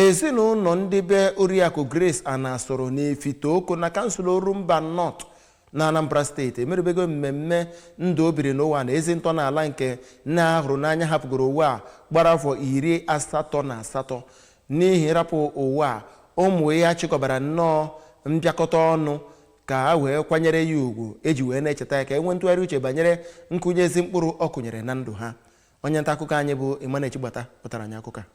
Ezinụlọ ndị be Oriakụ Grace Anasoro n'Ifite-Oko na kansụl Orumba North na Anambra Steeti emerubego mmemme ndụ o biri n'ụwa na ezi ntọala nke nne ha hụrụ n'anya hapụgoro ụwa a gbara afọ 88. N'ihi ịrapụ ụwa a, ụmụ ya chịkọbara nnọọ mbịakọta ọnụ ka ha wee kwanyere ya ugwu eji wee na-echeta ya, ka e nwee ntụgharị uche banyere nkụnye ezi mkpụrụ ọ kụnyere na ndụ ha. Onye nta akụkọ anyị bụ Emmanuel Chigbata pụtara anyị akụkọ a.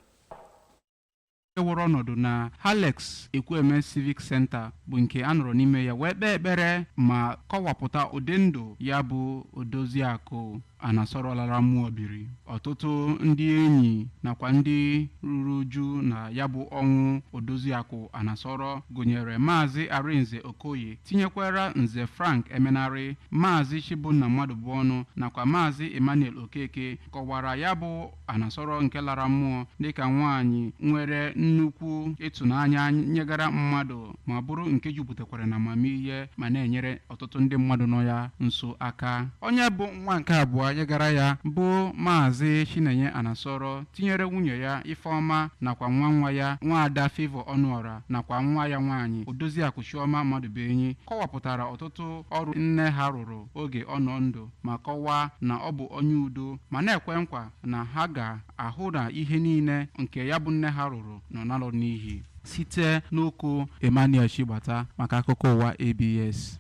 Ewere ọnọdụ na Alex Ekwueme Civic Center, bụ nke a nọrọ n'ime ya wee kpee ekpere ma kọwapụta ụdị ndụ ya bụ Odoziakụ Anasọrọ lara mmụọ biri. Ọtụtụ ndị enyi nakwa ndị ruru uju na ya bụ ọnwụ Odoziakụ Anasọrọ gụnyere Maazị Arinze Okoye, tinyekwara Nze Frank Emenarị, Maazị Chibunna Mmadụbụọnụ nakwa Maazị Emmanuel Okeke, kọwara ya bụ Anasọrọ nke lara mmụọ dịka nwaanyị nwere nnukwu ịtụnanya nyegara mmadụ, ma bụrụ nke jupụtakwara na amamihe, ma na-enyere ọtụtụ ndị mmadụ nọ ya nso aka. Onye bụ nwa nke abụọ nyegara ya bụ Maazị Chinenye Anasọrọ, tinyere nwunye ya Ifeọma nakwa nwa nwa ya Nwaada Favour Ọnụọra nakwa nwa ya nwaanyị Odoziakụ Chioma Mmadụbenyi, kọwapụtara ọtụtụ ọrụ nne ha rụrụ oge ọ nọ ndụ, ma kọwaa na ọ bụ onye udo, ma na-ekwe nkwa na ha ga-ahụ na ihe niile nke ya bụ nne ha rụrụ nọ nalọ n'ihi. Site n'okwu Emmanuel Chigbata maka akụkọ ụwa ABS.